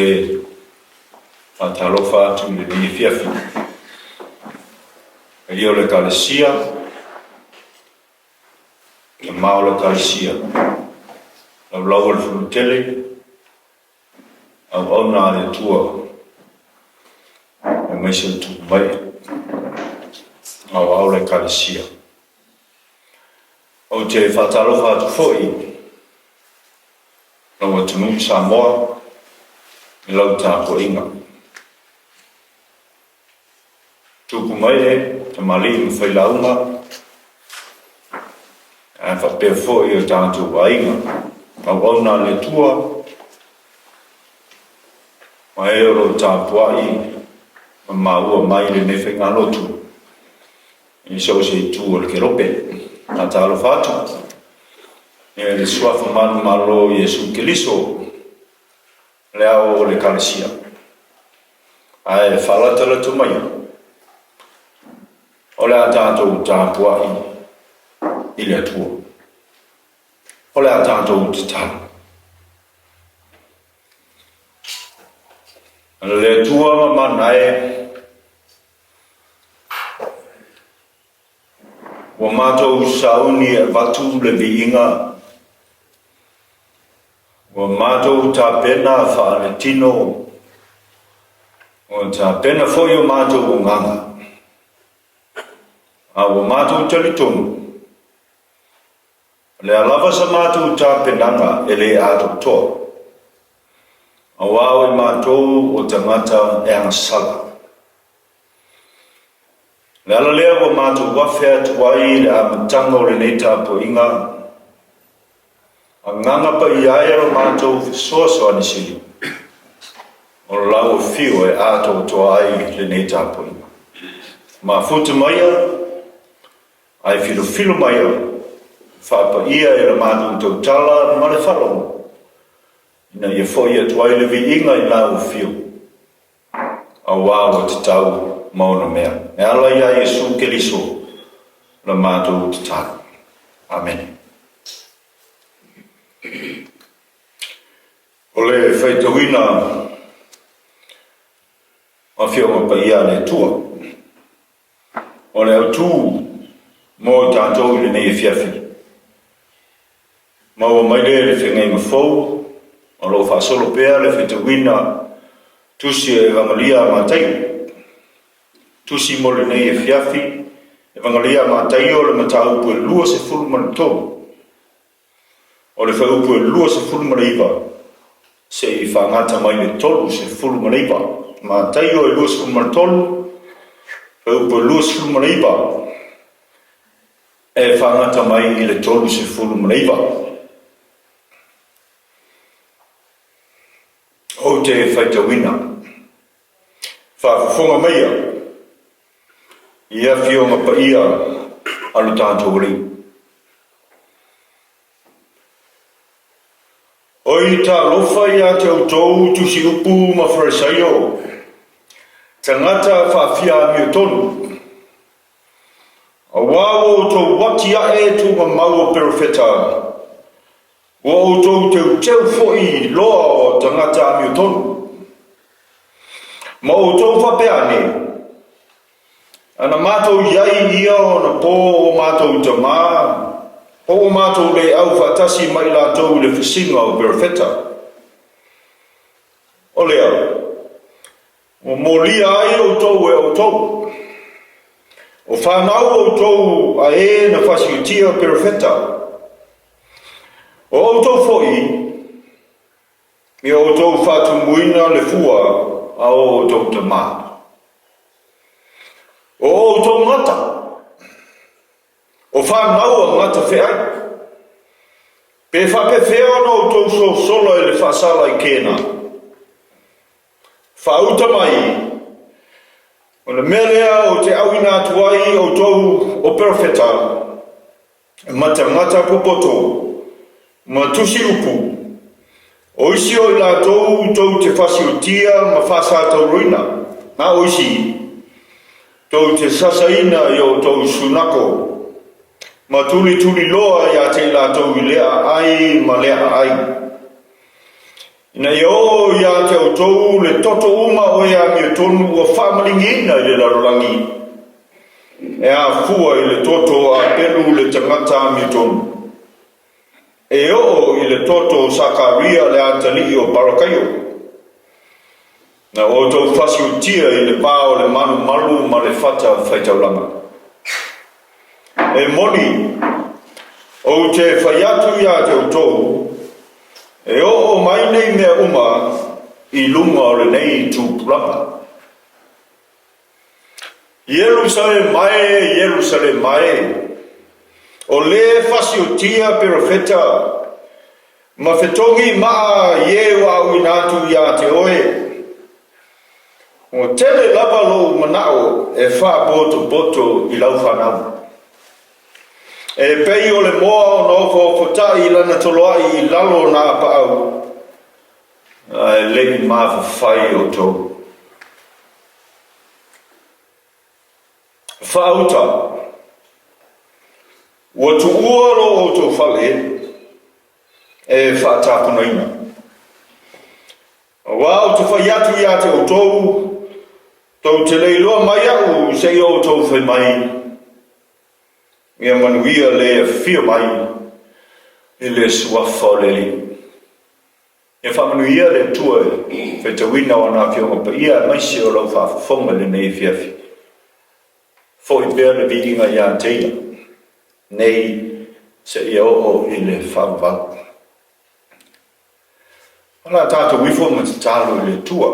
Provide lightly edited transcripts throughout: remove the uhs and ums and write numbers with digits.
te faatalofa atu i lenei afiafi. Paia o le Ekalesia, le ma o le Ekalesia, laulau o le Fonotele, auauna a le Atua, aemaise le tupu mai, aoao o le Ekalesia. Ou te faatalofa atu foi lau atunuu Samoa i lau tapuaiga. Tupu mai e tamalii ma failauga, ae faapea foi o tatou aiga, auauna a le Atua, ma e o lo o tapuai ma maua mai lenei faigalotu i so o se itu o le kelope. Faatalofa atu i le Suafa manumalo o Iesu Keriso, le ao o le Ekalesia. Ae faalatalata mai, o le a tatou tapuai i le Atua. O le a tatou tatalo. Le Atua ma mana e, Ua matou sauni e avatu le viiga, ua matou tapena faaletino, ua tapena foi o matou agaga, a ua matou talitonu, o le a lava sa matou tapenaga e le atoatoa, aua o i matou o tagata e agasala. O le ala lea ua matou afe atu ai i le amataga o lenei tapuaiga, agaga paia ai lo matou fesoasoani sili, o lau afio e atoatoa ai lenei tapuaiga. Mafuta maia, ae filofilo maia, faapaia e la matou tautala ma le faalogo, ina ia foi atu ai le viiga i lau afio. Aua ua tatau ma ona mea. E ala iā Iesu Keriso la matou tatalo. Amene. O le faitauina o Afioga Paia a le Atua, o le autu mo i tatou i lenei afiafi. Maua mai lea i le Feagaiga Fou, o lo o faasolo pea le faitauina Tusi o Evagalia a Mataio. Tusi mo lenei afiafi, Evagalia a Mataio le mataupu e 23. O le fuaiupu e 29 se i faagata mai le 39. Mataio e 23, fuaiupu e 29. E faagata mai i le 39. Ou te faitauina. Faafofoga maia i Afioga paia a lo tatou Alii. Oi talofa ia te outou tusi upu ma Farisaio, tagata faafia amiotonu! Aua ua outou atiae tuugamau o perofeta, ua outou teuteu foi loa o tagata amiotonu. Ma outou faapea ane, Ana matou i ai ia ona po o matou tamā, po o matou le au faatasi ma i latou i le fasiga o perofeta. O lea, Ua molia ai outou e outou. O fanau outou a e na fasiutia perofeta. O outou foi, ia outou faatumuina le fua a o outou tamā. O outou gata, o fanau a gata feai. Pe faapefea ona outou sosola i le faasala i kēnā. Faauta mai, o le mea lea ou te auina atu ai outou o perofeta, ma tagata popoto, ma tusi upu, o isi o i latou tou te fasiutia ma faasatauroina, a o isi tou te sasaina i o outou sunako, ma tulituliloa ia te i latou i lea aai ma lea aai. Ina ia oo ia te outou le toto uma o e amiotonu ua faamaligiina i le lalolagi, e afua i le toto o Apelu le tagata amiotonu, e oo i le toto o Sakaria le atalii o Parakaio, na outou fasiutia i le va o le malumalu ma le fata faitaulaga. E moni, ou te fai atu ia te outou, e oo mai nei mea uma i luga o lenei tupulaga. Ierusalema e, Ierusalema e, o lē fasiotia perofeta ma fetogi maa i e ua auina atu ia te oe. Ua tele lava lou manao e faapotopoto i lau fanau. E pei o le moa ona ofaofotai i lana toloai i lalo o na apaau, ae le i mafafai outou. Faauta, ua tuua lo outou fale e faatapunaina. Aua ou te fai atu ia te outou, tou te le iloa mai au seia outou fai mai, Ia manuia le afio mai i le Suafa o le Alii. Ia faamanuia le Atua i le faitauina o ana Afioga Paia aemaise o lau faafofoga i lenei afiafi. Foi pea le viiga ia te Ia, nei seia oo i le faavavau. O le a tatou ifo ma tatalo i le Atua,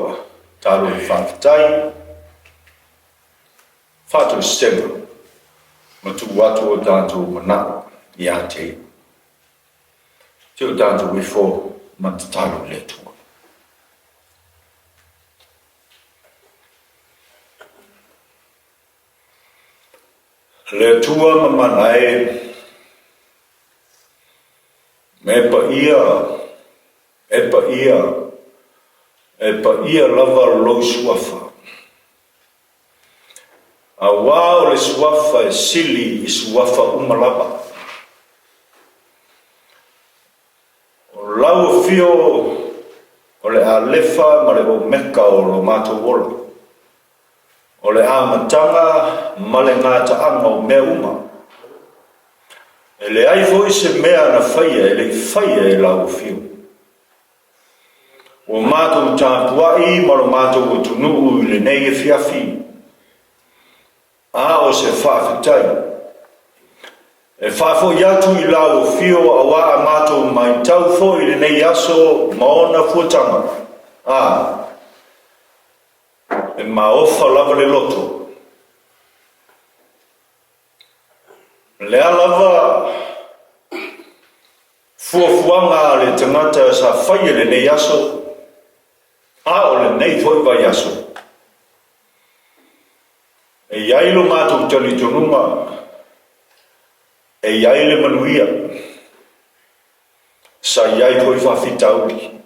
tatalo i le faafetai, faatoesega ma tuu atu o tatou manao ia te Ia. Se o tatou ifo ma tatalo i le Atua. Le Atua mamana e, E paia, e paia, e paia lava lou suafa. Aua o le suafa e sili i suafa uma lava. O lau afio o le Alefa ma le Omeka o lo matou ola. O le amataga ma le gataaga o mea uma. E leai foi se mea na faia e le i faia e lau afio. Ua matou tapuai ma lo matou atunuu i lenei afiafi, a o se faafetai e faafoi atu i lau afio aua a matou maitau foi i lenei aso ma ona fuataga, a e maofa lava le loto. O le a lava fuafuaga a le tagata sa faia i lenei aso, a o lenei foi vaiaso, e i ai lo matou talitonuga, e i ai le manuia. Sa i ai foi faafitauli.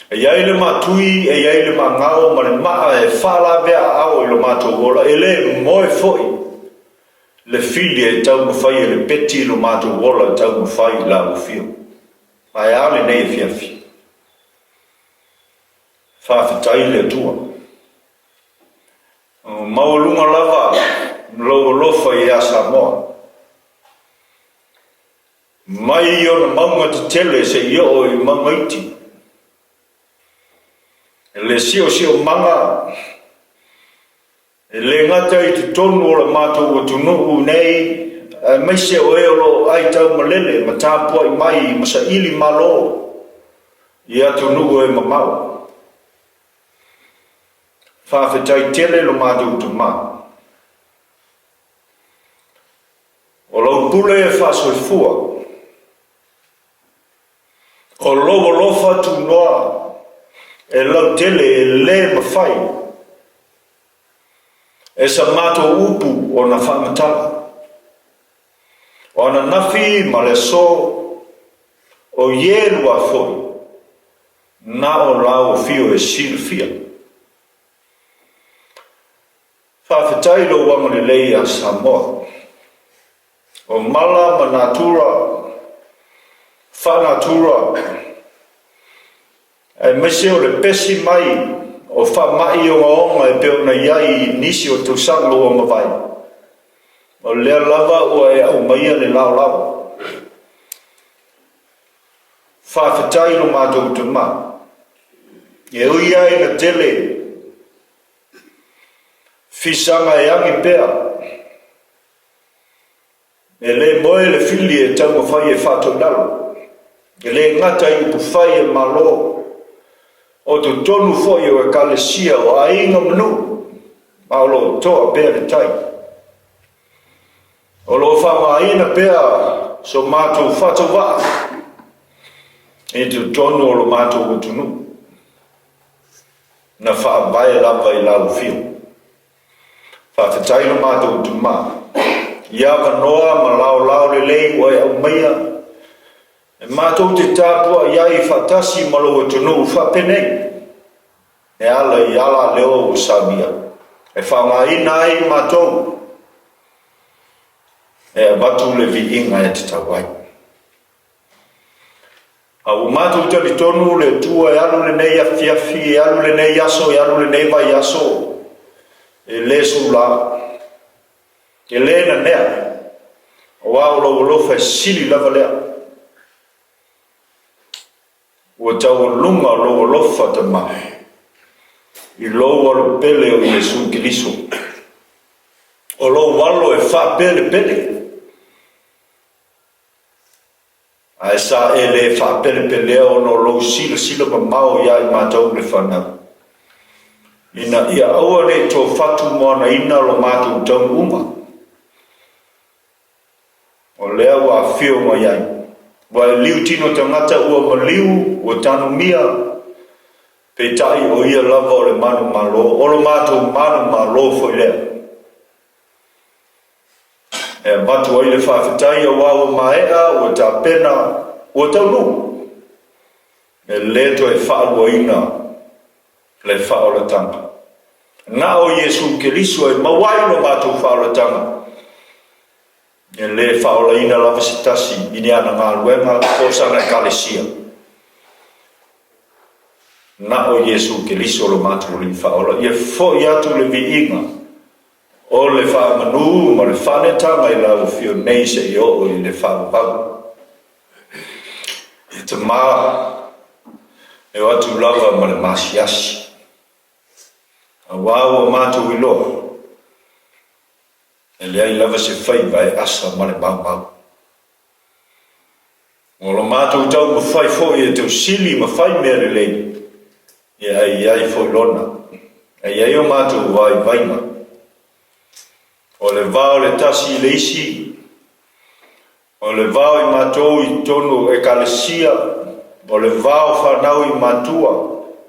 E i ai le maatui, e i ai le maagao ma le maa e faalavea aao i lo matou ola, e le moe foi le fili e taumafai e le peti i lo matou ola e taumafai i la ua fio. Ae a lenei afiafi? Faafetai i le Atua. Maualuga lava lou alofa ia Samoa. Mai i ona mauga tetele seia oo i mauga iti. Le siosiomaga e le gata i totonu o le matou atunuu nei, aemaise o e o lo o ai taumalele ma tapuai mai ma saili malo i atunuu e mamao. Faafetai tele lo matou tama. O lau pule e faasoifua, o lou alofa tunoa e lautele e le mafai e sa matou upu ona faamatala. O ananafi ma le aso, o ie lua foi, na o lau afio e silafia. Faafetai i lou agalelei ia Samoa. O mala ma natura, faa-natura, Aemaise o le pesi mai o faamai ogaoga e pei ona i ai i nisi o tausaga ua mavae, o lea lava ua e aumaia le laolao. Faafetai i lo matou Tama, e ui lava ina tele fisaga e agi pea, E le moe le fili e taumafai e faatoilalo, e le gata i upufai a Malo, o totonu foi o Ekalesia, o aiga ma nuu, ma o lo o toa pea le tai. O lo o faaaogaina pea so matou faatauvaa i totonu o lo matou atunuu, na faavae lava i lau afio. Faafetai lo matou Tama i avanoa ma laolao lelei ua e aumaia e matou te tapuai ai faatasi ma lou atunuu faapenei e ala i alaleo ua saunia e faaaogaina ai matou e avatu le viiga e tatau ai. A ua matou talitonu le Atua e alu lenei afiafi, e alu lenei aso, e alu lenei vaiaso, e le sula, e le nanea, aua o lou alofa e sili lava lea. Ua taualuga lou alofa Tama i lou alo pele o Iesu Keriso. O lou alo e faapelepele. Ae sa e le faapelepelea ona o lou silasila mamao ia i matou le fanau, ina ia aua ne i tofatu moanaina lo matou taunuuga. O lea ua afio mai ai, ua e liu tino tagata ua maliu, ua tanumia, peitai o ia lava o le manumalo, o lo matou manumalo foi lea. E avatu ai le faafetai aua ua maea, ua tapena, ua taunuu. E le toe faaluaina le faaolataga. Na o Iesu Keriso e maua ai lo matou faaolataga. E le faaolaina lava se tasi i ni ana galuega po o sana Ekalesia. Na o Iesu Keriso lo matou Alii Faaola. Ia foi atu le viiga O le faamanu ma le faanetaga i lau afio nei seia oo i le faavavau. E Tama, e o atu lava ma le maasiasi, aua ua matou iloa, e leai lava se faiva e asa ma le maumau. O lo matou taumafai foi e tausili ma fai mea lelei, ia e i ai foi lona, e i ai o matou vaivaiga. O le va o le tasi i le isi, o le va o i matou i totonu o Ekalesia, o le va o fanau i matua,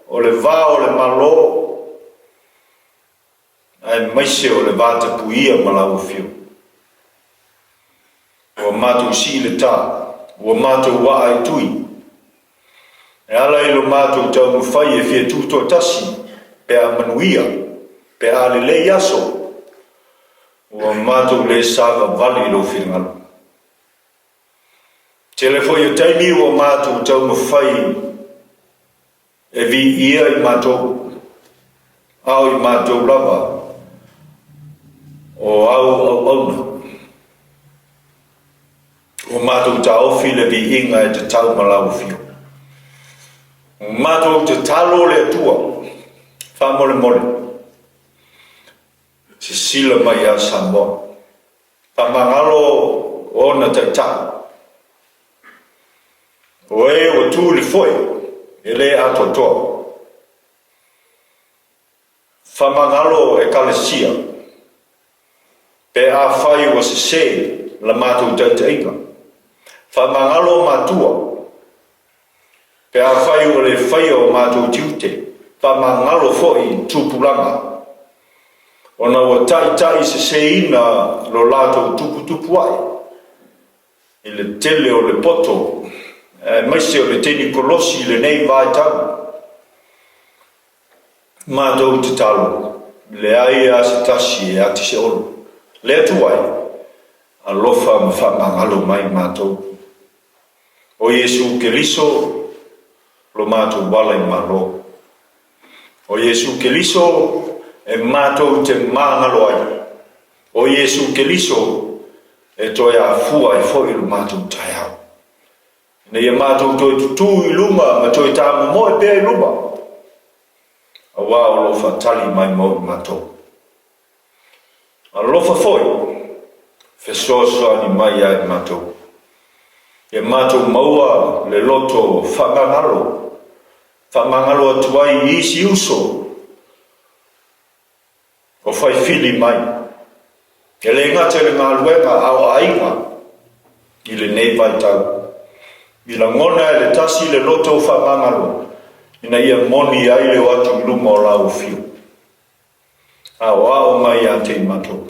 o le va o le Malo, aemaise o le vatapuia ma lau Afioga. Ua matou sii le tā, ua matou aa i tui, e ala i lo matou taumafai e fia tutoatasi pe a manuia, pe a lelei aso, ua matou le savavali i lou finagalo. Tele foi o taimi ua matou taumafai E viia i matou, a o i matou lava o au auauna. Ua matou taofi le viiga e tatau ma lau afio. Ua matou tatalo le Atua, faamolemole, sisila mai ia Samoa. Faamagalo ona taitai. O e ua tu i le foe, e le atoatoa. Faamagalo Ekalesia, pe afai ua sese la matou taitaiga. Faamagalo matua, pe afai ua le faia o matou tiute. Faamagalo foi tupulaga, ona ua taitaiseseina lo latou tuputupuae. I le tele o le poto, aemaise o le tenikolosi i lenei vaitau. Matou tatalo, leai a se tasi e ati se olo. Le Atua e, alofa ma faamagalo mai matou. O Iesu Keriso, Lo matou ala i Malo. O Iesu Keliso e matou te magalo ai. O Iesu Keliso e toe afua ai foi lo matou taeao. Ina ia matou toe tutū i luma ma toe tāmomoe pea i luma, auā o lo o faatali mai mo i matou. Alofa foi, fesoasoani mai ia i matou. Ia matou maua le loto faamagalo, faamagalo atu ai i isi uso o fai fili mai. E le gata i le galuega a o aiga i lenei vaitau. I lagona e le tasi le loto faamagalo ina ia moni ai le o atu i luma o lau afio. Aoao mai ia te i matou.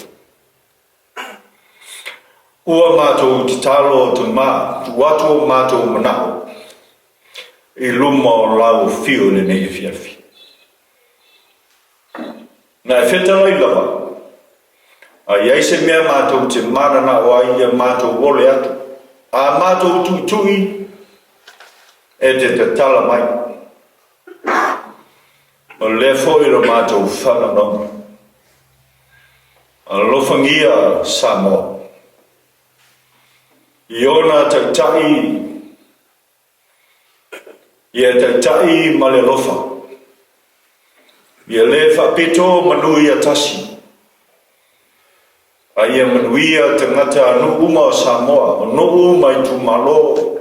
Ua matou tatalo Tama, tuu atu o matou manao i luma o lau afio i lenei afiafi. Na e fetalai lava, a i ai se mea matou te mananao ai ia matou ole atu, a matou tuitui e te tatala mai. O lea foi lo matou faanonoga. Alofagia Samoa. I ona taitai, ia taitai ma le alofa. Ia le faapito manu ia tasi. A ia manuia tagata a nuu uma o Samoa, o nuu ma itumalo,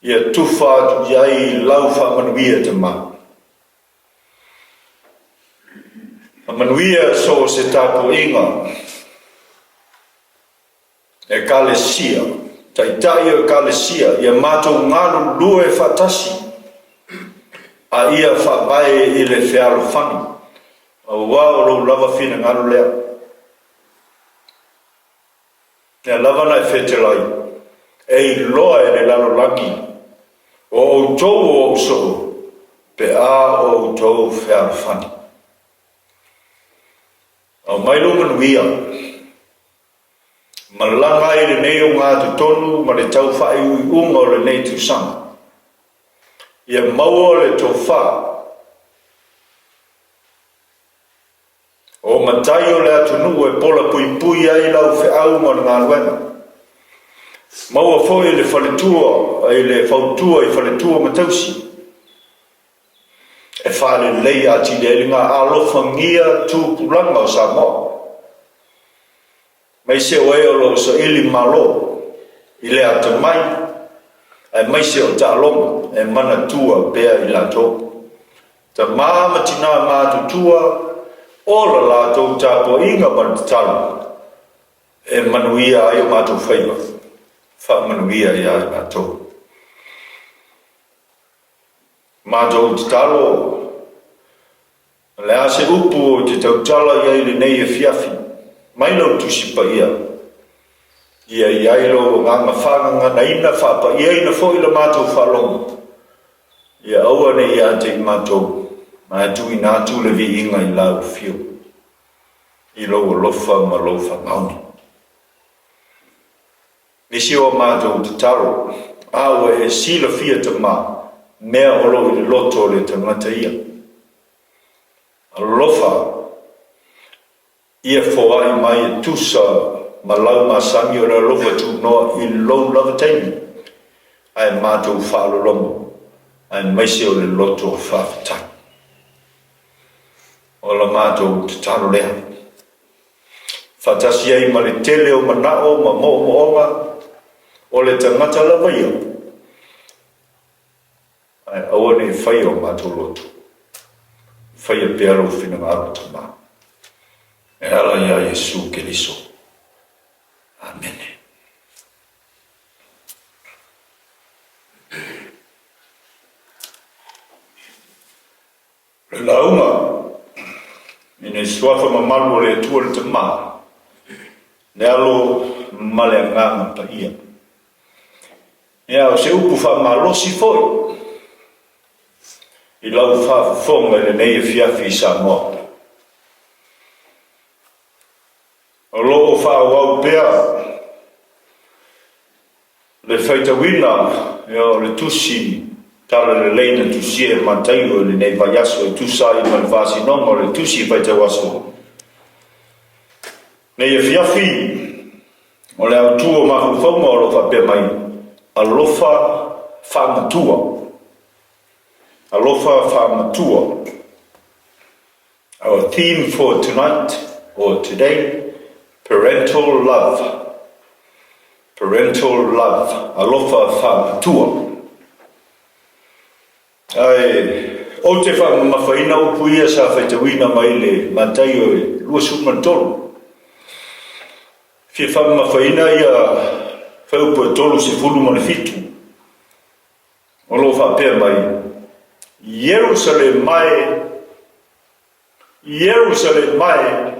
Ia tufa atu i ai lau faamanuia Tama. Faamanuia so o se tapuaiga, Ekalesia, Taitai o Ekalesia, ia matou galulue faatasi, a ia faavae i le fealofani, aua o lou lava finagalo lea. Mea lava na e fetelai, e iloa e le lalolagi, o outou o ou soo, pe a o outou fealofani. Aumai lou manuia, malaga ai lenei ogatotonu ma le tau faaiuiuga o lenei tausaga. Ia maua le tofa. O matai o le atunuu e pola puipui ai lau feau ma le galuega. Maua foi le faletua i le fautua i faletua ma tausi e faalelei atili ai le alofagia tupulaga o Samoa. Aemaise o e o lo o saili malo i le atamai, aemaise o taaloga e manatua pea i latou. Tama ma tinā matutua, ola latou tapuaiga ma le tatalo e manuia ai o matou faiva, faamanuia ia i latou. Matou tatalo. O le a se upu ou te tautala i ai i lenei afiafi? Mai lau Tusi Paia. Ia i ai lou agaga faagaganaina, faapaiaina foi la matou faalogo. Ia aua ne i ia te i matou, ae tuuina atu le viiga i lau afio, i lou alofa ma lou faamaoni. Nisi o a matou tatalo, a ua e silafia Tama, mea o lo o i le loto o le tagata ia. Alofa, ia foai mai e tusa ma lau masani o le alofa tunoa i lou lava taimi, ae matou faalologo, aemaise o le loto faafetai. O la matou tatalo lea. Faatasi ai ma le tele o manao ma moomooga o le tagata lava ia, ae aua ne i faia o matou loto. Faia pea lou finagalo, Tama, e ala iā Iesu Keriso. Amene. Le lauga i nei suafa mamalu o le Atua le Tama, le Alo ma le Agaga Paia. Ia, o se upu faamalosi foi i lau faafofoga i lenei afiafi i Samoa. O lo o faaauau pea le faitauina o le tusi. Talalelei na tusia e Mataio i lenei vaiaso e tusa ai ma le faasinoga o le Tusi Faitau Aso. Nei afiafi, o le autu o mafaufauga o lo o faapea mai, Alofa faamatua. Alofa faamatua. Our theme for tonight or today, parental love. Parental love, alofa faamatua. Ae ou te faamamafaina upu ia sa faitauina mai le Mataio e 23. Fia faamamafaina ia fuaiupu e 37. O lo o faapea mai, Ierusalema e, Ierusalema e,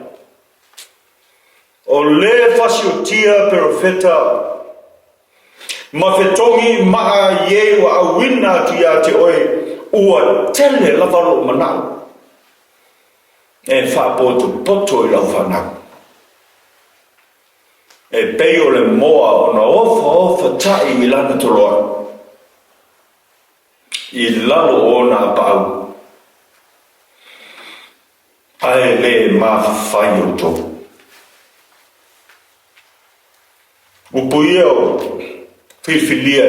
o le fasiotia perofeta ma fetogi maa i e ua auina atu ia te oe, ua tele lava lou manao e faapotopoto i lau fanau. E pei o le moa ona ofaofa taʻi i lana toloa i lalo o ona apaau, ae le mafafai outou. Upu ia o filifilia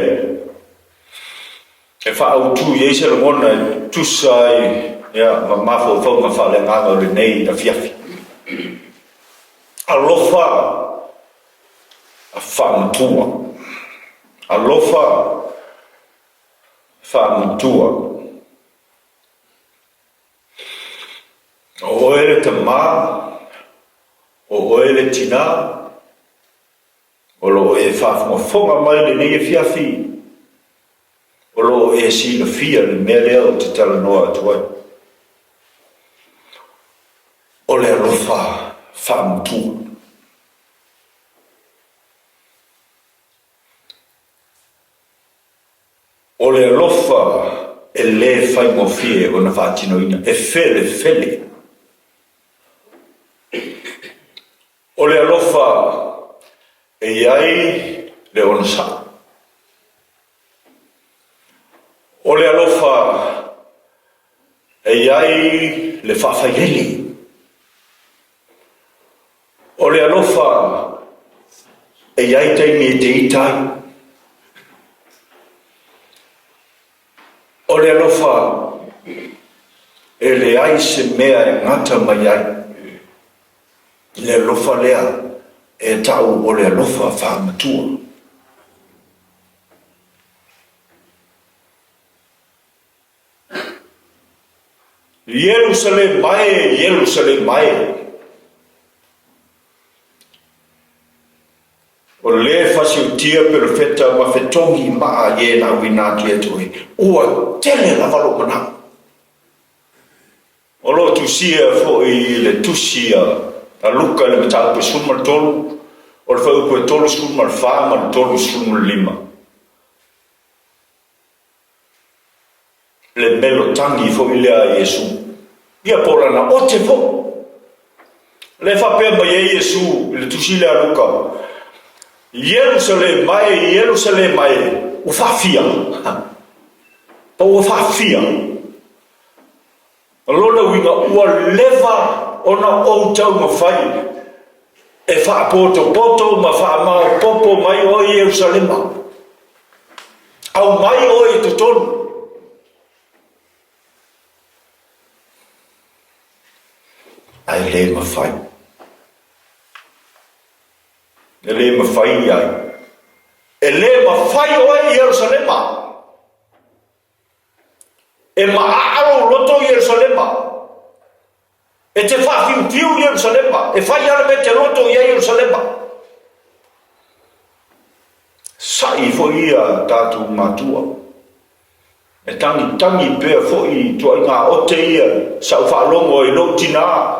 e faaautu i ai se lagona e tusa ai ma mafaufauga faaleagaga o lenei afiafi. Alofa faamatua. Alofa faamatua. O oe le tama, o oe le tinā, o lo o e faafogafoga mai lenei afiafi, o lo o e silafia le mea lea ou te talanoa atu ai. O le alofa faamatua. O le alofa e le faigofie ona faatinoina, e felefele. O le alofa e i ai le onosai. O le alofa e i ai le faafailele. O le alofa e i ai taimi e te ita ai. O le alofa e leai se mea e gata mai ai. Le alofa lea e tau o le alofa faamatua. Ierusalema e, Ierusalema e! O le fasiutia perofeta ma fetogi maa i e na auina atu ia te oe, ua tele lava lou manao. O lo o tusia foi i le tusi a Luka i le mataupu e 13, o le fuaiupu e 34 ma le 35. Le melotagi foi lea a Iesu. Ia po o lana ote foi. Lea e faapea mai ai Iesu i le tusi lea a Luka, Ierusalema e, Ierusalema e, ua faafia. Po ua faafia. O lona uiga ua leva ona ou taumafai e faapotopoto ma faamaopoopo mai oe i Ierusalema. Aumai oe i totonu. Ae le mafai. E le mafai ai. E le mafai oe i Ierusalema. E maaa lou loto i Ierusalema. E te faafiufiu i Ierusalema. E fai lava le mea e te loto i ai Ierusalema. Sa'i foi ia tatou matua. E tagitagi pea foi i ituaiga ote ia sa ou faalogo ai i lou tinā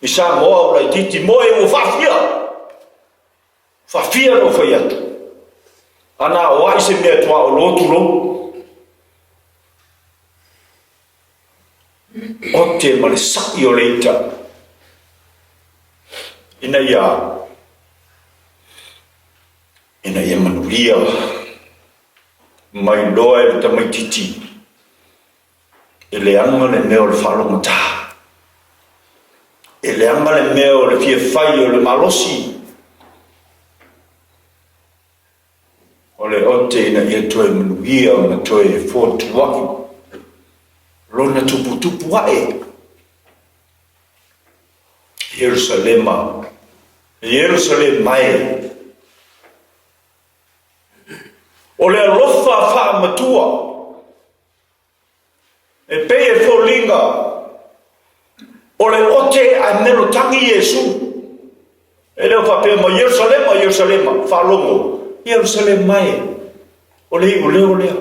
i Samoa ou laitiiti, moe ua faafia! Faafia lou fai atu. Ana o ai se mea tuaolo tulou. Ote ma le saʻi o le ita ina ia ina ia manuia. Mai loa e le tamaititi e leaga le mea o le faalogotā. E leaga le mea o le fia fai o le malosi. O le ote ina ia toe manuia ma toe fotuai lona tuputupu ae. Ierusalema, Ierusalema e! O le alofa faamatua e pei e foliga o le ote ae melotagi Iesu. E le o faapea mai, Ierusalema, Ierusalema, faalogo, Ierusalema e, o le iuleo lea.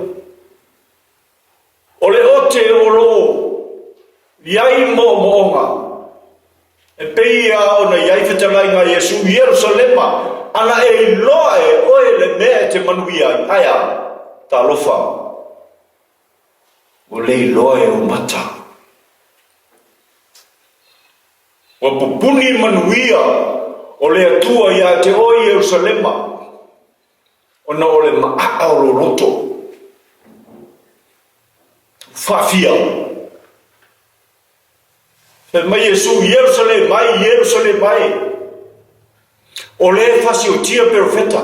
O le ote o lo o i ai moomooga, e pei lava ona i ai fetalaiga a Iesu i Ierusalema, ana e iloa e oe le mea e te manuia ai, ae a? Talofa, ua le iloa e ou mata. Ua pupuni manuia o le Atua ia te oe Ierusalema, ona o le maaa o lou loto. Faafia. Fai mai Iesu, Ierusalema e, Ierusalema e, o le fasiotia perofeta.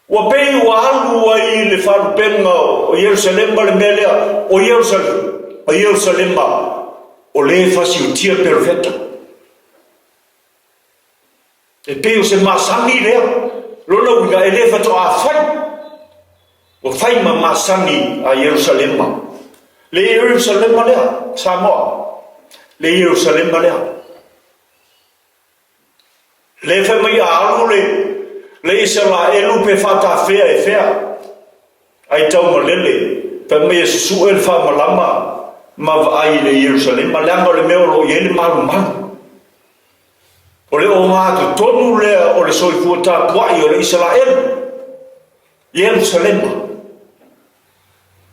Ua pei ua alu ai le faalupega o Ierusalema le mea lea, o Ierusalema, o Ierusalema, o le fasiotia perofeta. E pei o se masani lea, lona uiga e le faatoa fai, ua fai ma masani a Ierusalema. Le Ierusalema lea, Samoa, le Ierusalema lea. Le fai mai a alu le, le Isalaelu pe faatafea e fea, ai taumalele, fai mai e susue le faamalama ma vaai i le Ierusalema, leaga o le mea o lo o i ai le malumalu. O le ogatotonu lea o le soifua tapuai o le Isaraelu, Ierusalema,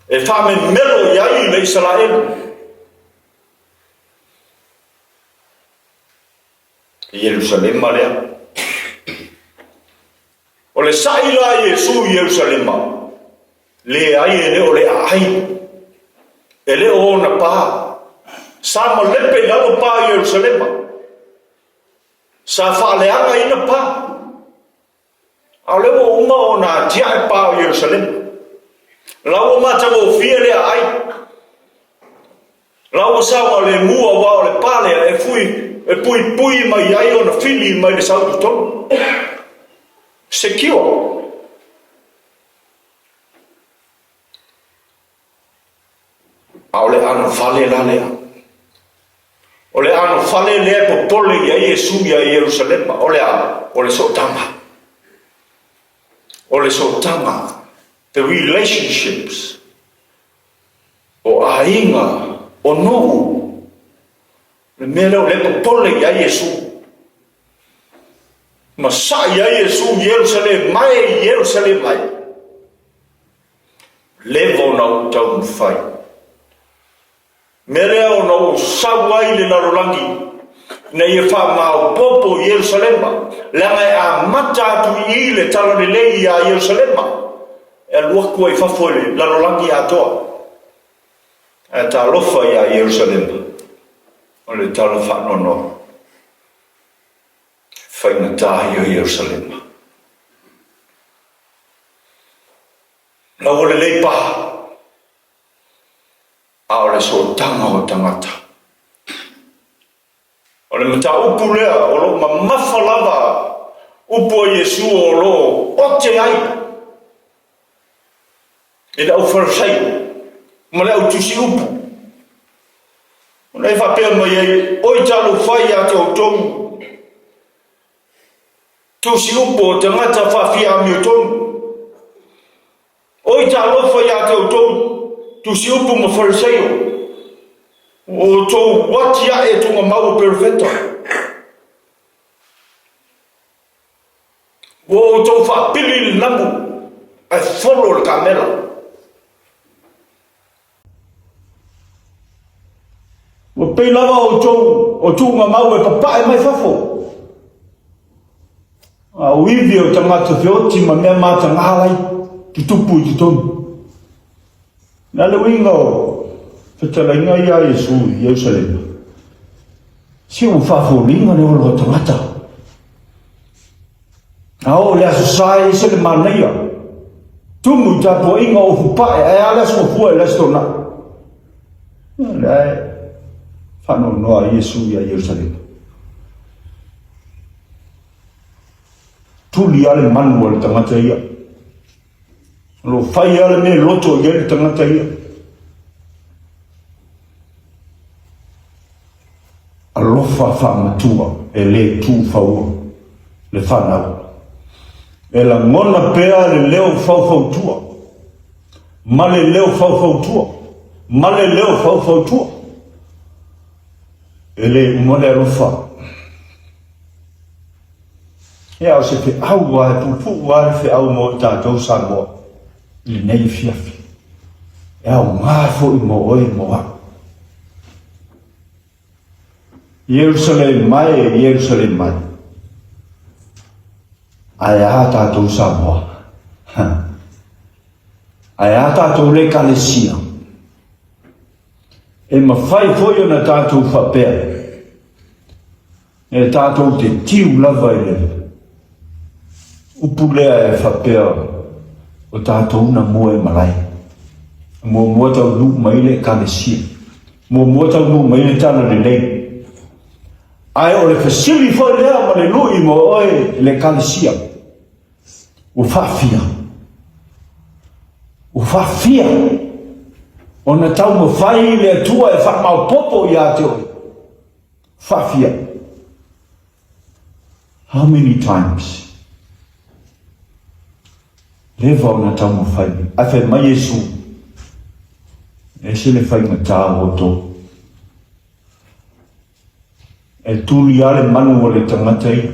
e faamemelo i ai le Isaraelu. Ierusalema lea. O le sa'i la a Iesu i Ierusalema, leai e le o le aai, e le o ona pa. Sa malepe i lalo pa i Ierusalema. Sa faaleagaina pa. A o lea ua uma ona atiae pa o Ierusalema. La ua matagofie le aai. La ua saogalemu aua o le pa lea e fui e puipui mai ai ona fili mai le sau totonu. Secure. A o le anofale la lea. O le anofale lea e popole i ai Iesu ia Ierusalema. O le a? O le sootaga. O le sootaga. The relationships. O aiga, o nuu. Le mea lea o lea e popole i ai Iesu. Ma sa'i ai Iesu i Ierusalema e, Ierusalema e. Leva ona ou taumafai. Mea lea ona ou sau ai i le lalolagi, ina ia faamaopoopo i Ierusalema, leaga e amata atu i i le talalelei iā Ierusalema, e alu atu ai i fafo i le lalolagi atoa. Ae talofa iā Ierusalema, o le tala faanoanoa, faigata ia Ierusalema. La ua lelei paha, a o le sootaga o tagata. O le mataupu lea o lo o mamafa lava upu a Iesu o lo o ote ai i le aufalesaio ma le autusi upu. Ona e faapea mai ai, Oi talofa ia te outou, tusi upu o tagata faafia amiotonu. Oi talofa ia te outou, tusi upu ma Fariseio, ua outou atiae tuugamau o perofeta. Ua outou faapili le namu ae folo le kamela. Ua pei lava outou o tuugamau e papae mai fafo, a o ivi o tagata feoti ma mea matagā lai. tutupu i totonu. O le a le uiga o fetalaiga ia a Iesu i Ierusalema? Se ua faafoliga le ola o tagata. A oo i le Aso Sa e ese le manaia. Tumu i tapuaiga o Ufupae, ae a le Aso Gafua i le Aso Toonai? O lea e faanoanoa ai Iesu ia Ierusalema. Tuli lava le manu a le tagata ia. O lo o fai lava le mea e loto i ai le tagata ia. Alofa faamatua e le tu faua le fanau. E lagona pea le leo faufautua ma le leo faufautua ma le leo faufautua. E le uma le alofa. Ia, o se feau lava, e puupuu lava le feau mo i tatou Samoa i lenei afiafi. E aoga foi mo oe mo au. Ierusalema e, Ierusalema e. Ae a tatou Samoa? Ae a tatou le Ekalesia? E mafai foi ona tatou faapea, E tatou te tiu lava i le upu lea e faapea o tatou na mua i malae. Muamua taunuu mai le Ekalesia. Muamua taunuu mai le Talalelei. Ae o le fesili foi lea ma le lui mo oe le Ekalesia. Ua faafia. Ua faafia ona taumafai le Atua e faamaopopo ia te oe. Faafia. How many times? Leva ona taumafai. Ae fai mai Iesu, e ese le faigata o outou. E tuli lava le manu o le tagata ia.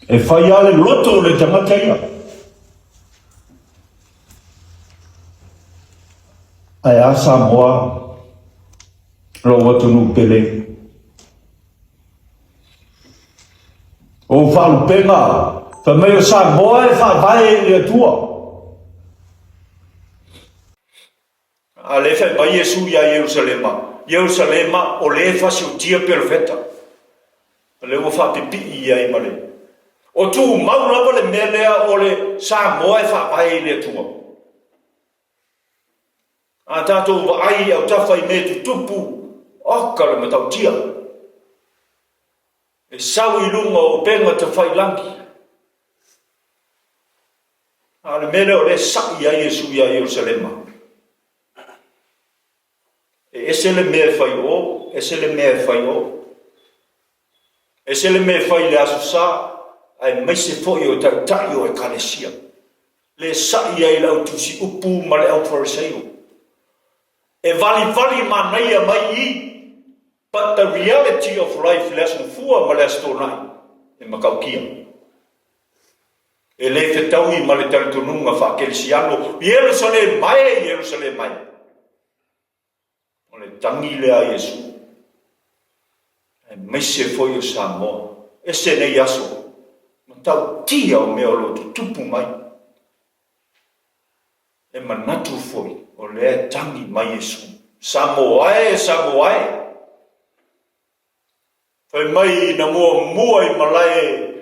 E fai lava le loto o le tagata ia. Ae a Samoa, Lou atunuu pele. O faalupega, fai mai o Samoa e faavae i le Atua. A lea fai mai Iesu ia Ierusalema, Ierusalema, o lea e fasiotia perofeta. O lea ua faapipii ai ma le... O tumau lava le mea lea o le Samoa e faavae i le Atua. A tatou vaai i autafa i mea tutupu, oka le matautia. E sau i luga o upega tafailangi. A o le mea lea o lea e sa'i ai Iesu ia Ierusalema. E ese le mea e fai o, ese le mea e fai o. Ese le mea e fai i le Aso Sa, aemaise foi o taitai o Ekalesia. Le sa'i ai le au tusi upu ma le au Fariseio. E valivali manaia mai i, but the reality of life le Aso Gafua ma le Aso Toonai, e matautia. E le fetaui ma le talitonuga faakerisiano, Ierusalema e, Ierusalema e. O le tagi lea a Iesu, aemaise foi o Samoa, ese nei aso, matautia o mea o lo o tutupu mai. E manatu foi o lea e tagi mai Iesu, Samoa e, Samoa e! Fai mai na muamua i malae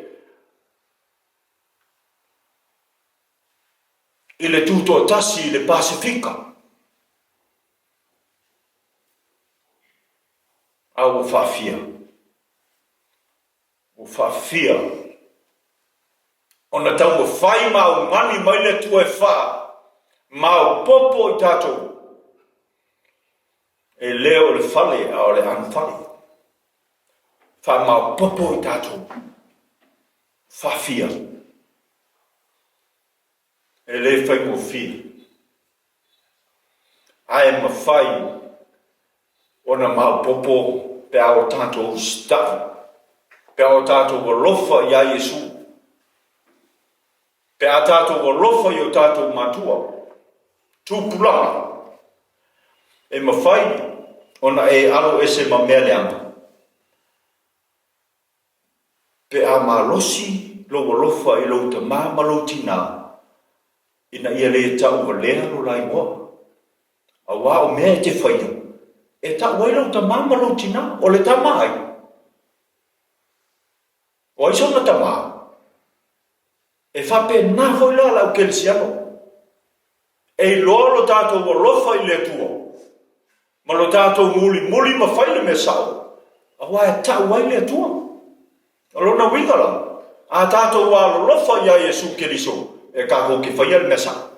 i le Tutoatasi i le Pasefika. A ua faafia, ua faafia ona taumafai ma augani mai le Atua e faa maopopo i tatou. E le o le fale a o le anofale. Faamaopopo i tatou. Faafia. E le faigofie. Ae mafai ona maopopo pe a o tatou usitai, pe a o tatou alofa iā Iesu, pe a tatou alofa i o tatou matua, tupulaga, e mafai ona e alo ese ma mea leaga. Pe a malosi lou alofa i lou tama ma lou tinā. ina ia le tauvalea lo la igoa. Aua o mea e te faia, e tau ai lou tamā ma lou tinā. O le tama ai? O ai sona tamā? E faapena foi la le au kerisiano. E iloa lo tatou alofa i le Atua ma lo tatou mulimuli ma fai le mea sao, aua e tau ai le Atua. O lona uiga la, a tatou alolofa iā Iesu Keriso, e tatou te faia le mea sao.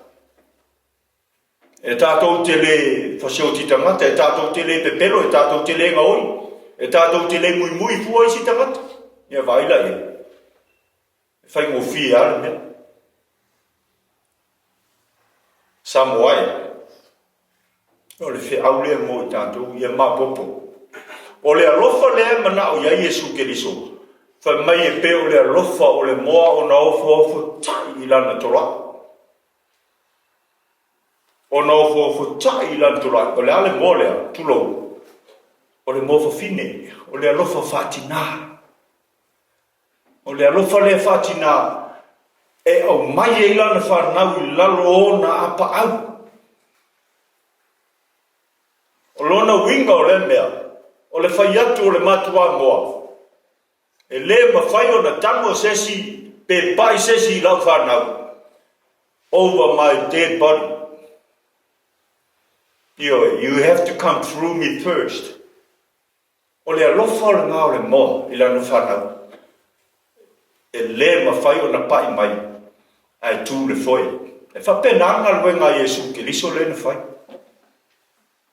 E tatou te le fasioti tagata, e tatou te le pepelo, e tatou te le gaoi, e tatou te le muimui fua isi tagata. Ia vaai la i ai. E faigofie lava le mea. Samoa e, o le feau lea mo i tatou, ia maopoopo. O le alofa lea e manao i ai Iesu Keriso, fai mai e pei o le alofa o le moa ona ofoofo tai i lana tolai. Ona ofoofotai i lana tolai. O le a le moa lea? Tulou. O le moa fafine. O le alofa faatinā. O le alofa lea faatinā e aumai ai lana fanau i lalo o ona apaau. O lona uiga o lea mea, o le fai atu o le matuamoa, E le mafai ona tago se isi pe pai se isi i lau fanau over my dead body. Ioe, you have to come through me first. O le alofa lena o le moa i lana fanau. E le mafai ona pai mai ae tu le foe. E faapena le galuega a Iesu Keriso lea na fai.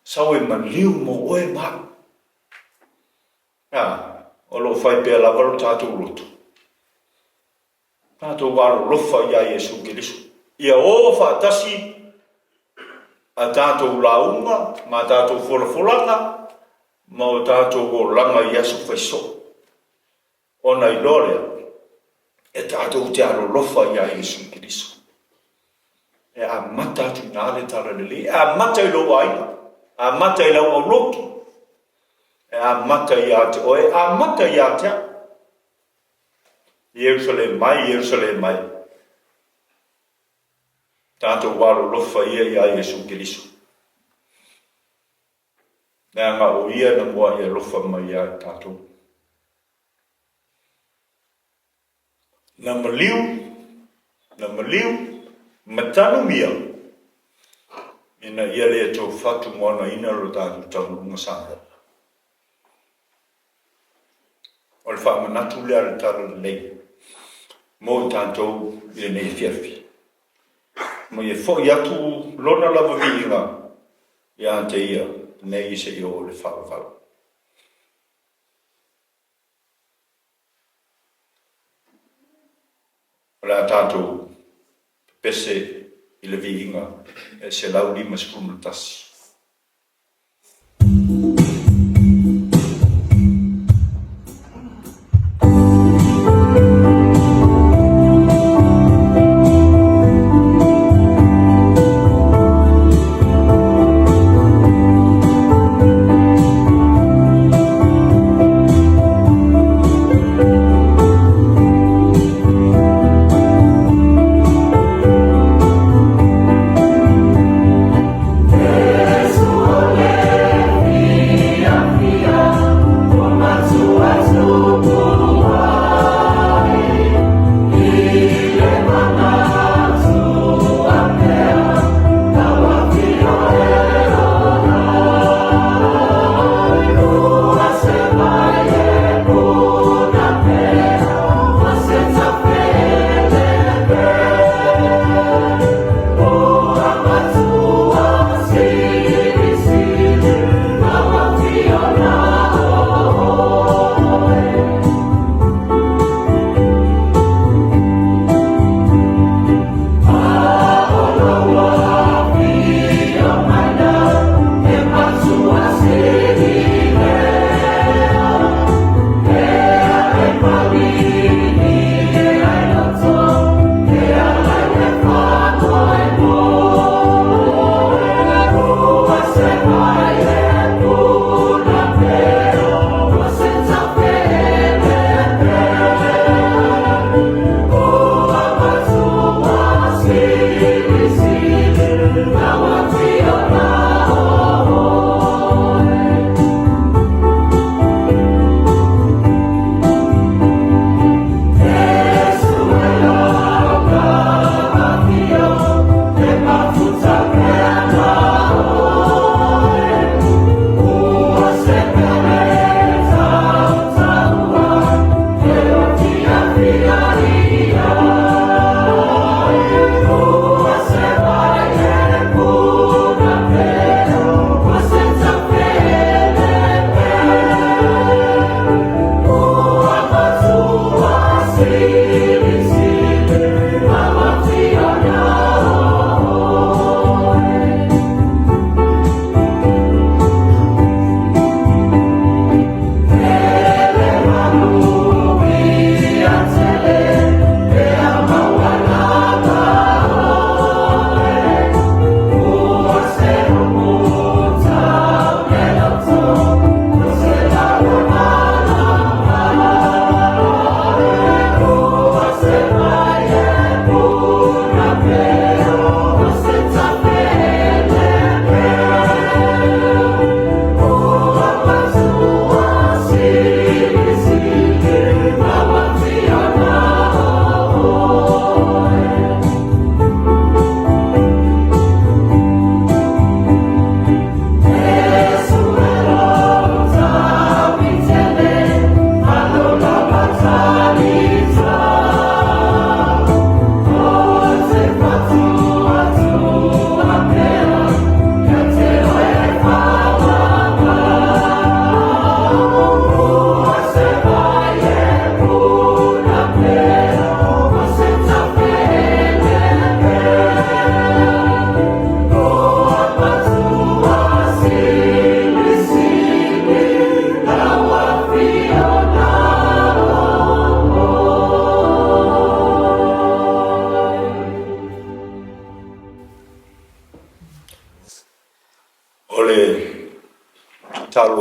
Sau e maliu mo oe ma au. A, o lo o fai pea lava lo tatou loto. Tatou alolofa iā Iesu Keriso. Ia o faatasi a tatou lauga ma a tatou folafolaga ma o tatou olaga i aso faisoo. Ona iloa lea, e tatou te alolofa iā Iesu Keriso. E amata atu i ina le talalelei. E amata i lou aiga. Amata i lau aulotu. E amata ia te oe. E amata ia te au. Ierusalema e, Ierusalema e. Tatou alolofa ia iā Iesu Keriso. Leaga o Ia na mua'i alofa mai ia i tatou. Na maliu, na maliu, ma tanumia, ina ia le tou fatumoanaina lo tatou taunuuga Samoa. O le faamanatu lea a le Talalelei mo i tatou i lenei afiafi. Ma ia foi atu lona lava viiga ia te ia nei seia oo i le faavavau. O le a tatou pepese i le viiga e 151.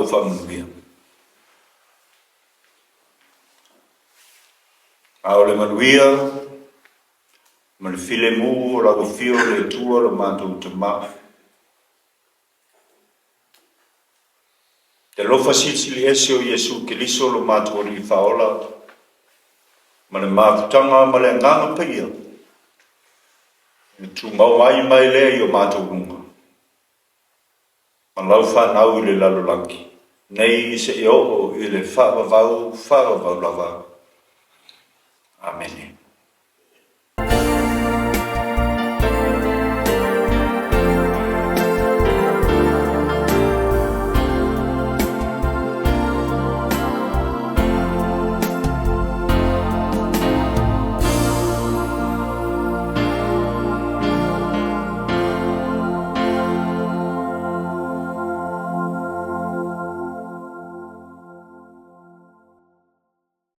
ua faamanuia. A o le manuia ma le filemu o lau Afio le Atua lo matou Tama, te alofa silisili ese o Iesu Keriso lo matou Alii Faaola, ma le mafutaga ma le Agaga Paia, e tumau ai mai lea i o matou luga, ma lau fanau i le lalolagi nei seia oo i le faavavau faavavau lava. Amene.